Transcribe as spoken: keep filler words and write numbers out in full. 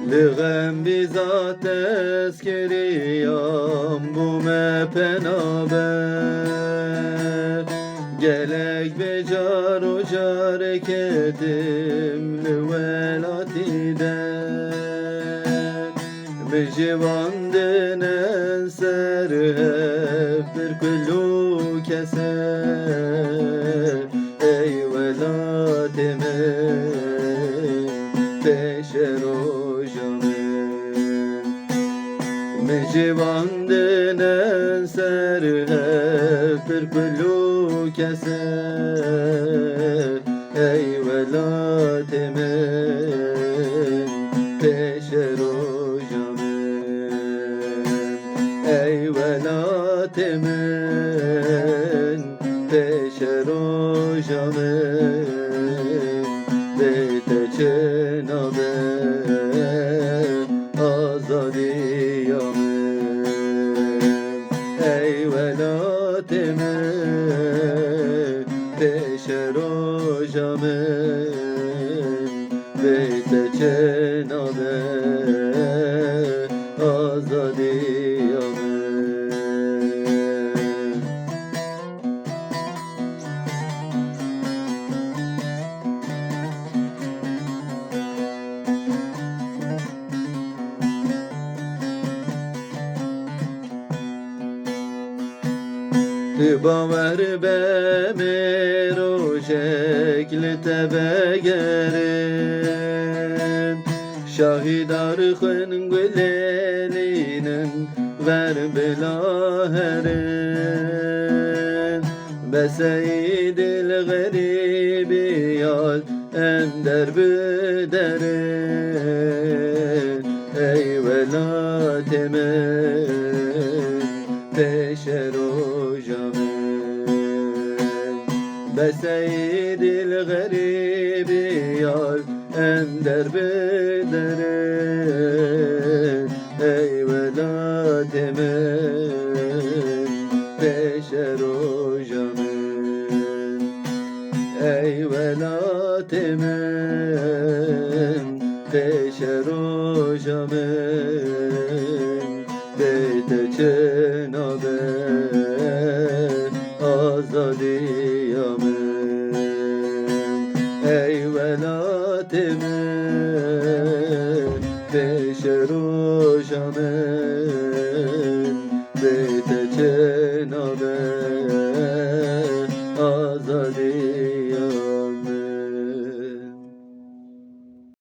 Li xem bîza tezkiriyam bûme penaber. Gelek be car û car ketim li welatî de. Min ji van dinen ser hev bir kul û keser. Ey welatê min, pêşe roja min. Min ji van dinen ser hev bir kul û keser. Ey welatê min, pêşe roja min. Ey welatê min, pêşe roja min, bê te çi nabe azadiya min. Ey welatê min, pêşe roja min, bê te çi nabe azadiya min. Tu bawer be, me rojek li te vegerim. Şahidar xwin gulêlînin ver bila herin. Be Seîdî li xerîbî yar em derbiderin. Ey welatê min, pêşe roja min. Be Seîdî li xerîbî yar em derbiderin. Ey welatê min, pêşe roja min. Ey welatê min, pêşe roja min, bê te çi nabe azadiya min. Ey welatê min, pêşe roja min, bê te çi nabe